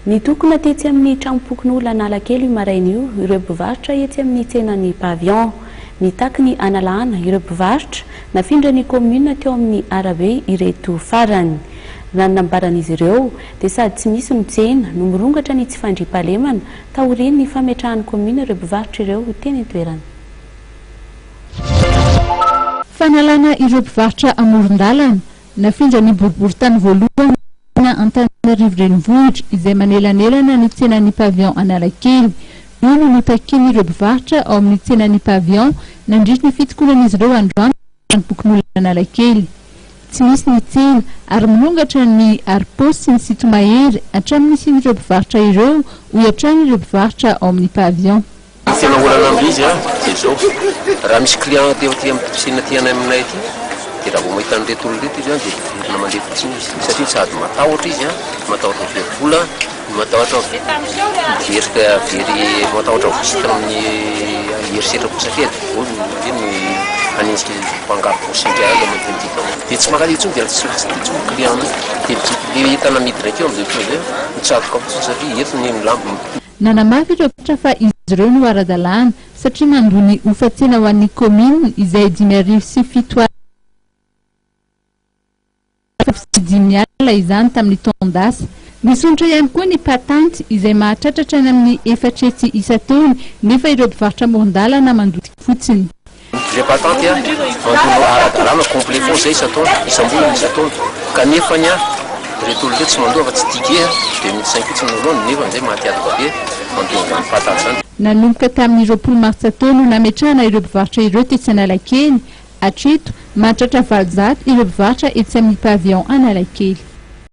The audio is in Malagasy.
Nitokona tetsy amin'ny tranom-pokonolona Analakely io maraina io ireo mpivarotra etsy amin'ny tsenan'ny Pavillon. Mitaky ny hanalana ireo mpivarotra nafindran'ny kaominina teo amin'ny arabe ireto farany. Raha ny nambaran'izy ireo dia sady tsy misy no tsena no mirongatra ny tsy fandriampahalemana taorian'ny fametrahan'ny kaominina ireo mpivarotra ireo teny an-toerana. Fanalana ireo mpivarotra amoron-dalana. Nafindra ny boriborintany voalohany Antananarivo Renivohitra izay manelanelana ny tsenan'ny Pavillon Analakely. Io no notakian'ireo mpivarotra ao amin'ny tsenan'ny Pavillon nandritry ny fitokonan'izy ireo androany tany Bokin'olona Analakely. Tsy misy ny tsena ary mirongatra ny harom-paosy sy ny sinto-mahery hatramin'ny nisian'ireo mpivarotra ireo, hoy hatrany ireo mpivarotra ao amin'ny Pavillon. Ny tena olana amin'izy an, dia izao, raha misy client te aty amin'ny piscine aty aminay aty, dia raha vao mahita an'ireto olona ireto izy an, dia miverina mandeha fotsiny izy, satria sady matahotra izy an, matahotra very vola, no matahotra very very matahotra voasintona amin'ny herisetra koa satria ady vola no hanenjika mpangaro paosy indray madinidinika ao. Dia tsy maka intsony dia tsy tsy intsony ny client-nay, dia le entana amidinay akeo amin'izay fotoana izay mitsatoka fotsiny satria eto ny milamina. Nanamafy ireo mpivarotra fa izy ireo no ara-dalàna satria mandoa ny hofa-tsena ho an'ny kaominina izay 75 alina izany tamin'ny taon-dasa. Nisondrotra ihany koa ny patanty izay mahatratra hatrany amin'ny 400 isan-taona nefa ireo mpivarotra amoron-dalana mandoa fotsiny. Ny patente a, mandoa ara-dalàna complet foana zay isan-taona, isam-bolana isan-taona, kanefany a, ireto olona ireto tsy mandoa afa-tsy ticket a, 2005 fotsiny no aloany, nefany zay maty antoka be mandoa an'izany patente zany. Nanomboka tamin'ny 20 martsa teo no nametrahana ireo mpivarotra ireo tetsy Analakely. Hatreto, mahatratra 800 ireo mpivarotra etsy amin'ny pavillon Analakely.